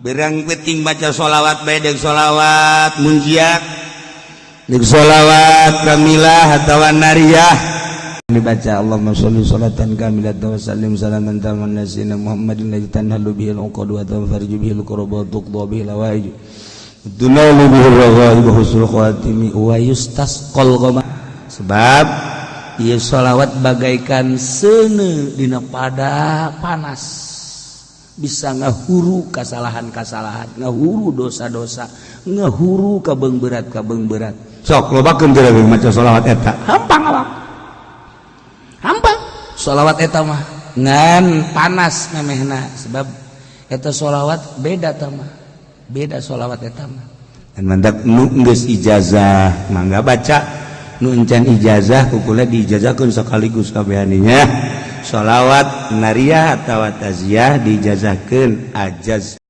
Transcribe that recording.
Berang penting baca sholawat bae, deuk sholawat munjiat, deuk sholawat kamilah atawa nariyah, dibaca Allahumma sholli sholatan kamilatan wa sallim salaman taman ala sayyidina Muhammadin alladzi tanhallu bihil uqad wa tanfariju bihil kurab wa tuqda bihil hawaij tunalu bihil raghaib wa husnul khatimi wa yustasqal ghamam. Sebab ieu sholawat bagaikan seuneu dina pada panas, bisa ngahuru kesalahan-kesalahan, ngahuru dosa-dosa, ngahuru kabeung berat kabeung berat. Sok lobakeun teu maca sholawat eta. Hampang awak, hampang sholawat eta mah, ngan panas memehna, sebab eta sholawat beda ta mah, beda sholawat eta mah. Dan mantak nu geus ijazah mangga baca, nu encan ijazah kukula diijazahkeun sekaligus kabehaninya. Sholawat nariyah atawa taziah diijazahkeun ajaz.